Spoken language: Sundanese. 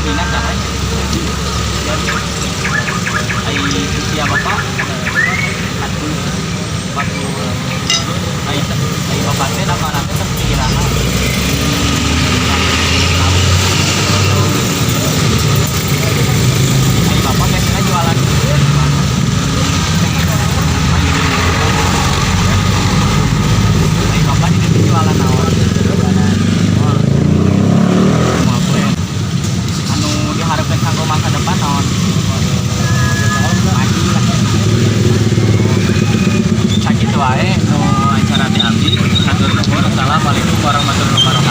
Abina saha nya? Ai usia Bapak? 40. 40. Ai ai Bapak teh nama teh tos iraha? Ai Bapak biasanya jualan di mana? Ai Bapak di dieu jualan naon? Jualan mall. Anu diharapkan kanggo masa depan naon? Maju lah. Sakitu wae nu acara ti abdi. Hatur nuhun. Assalamualaikum warahmatullahi wabarakatuh.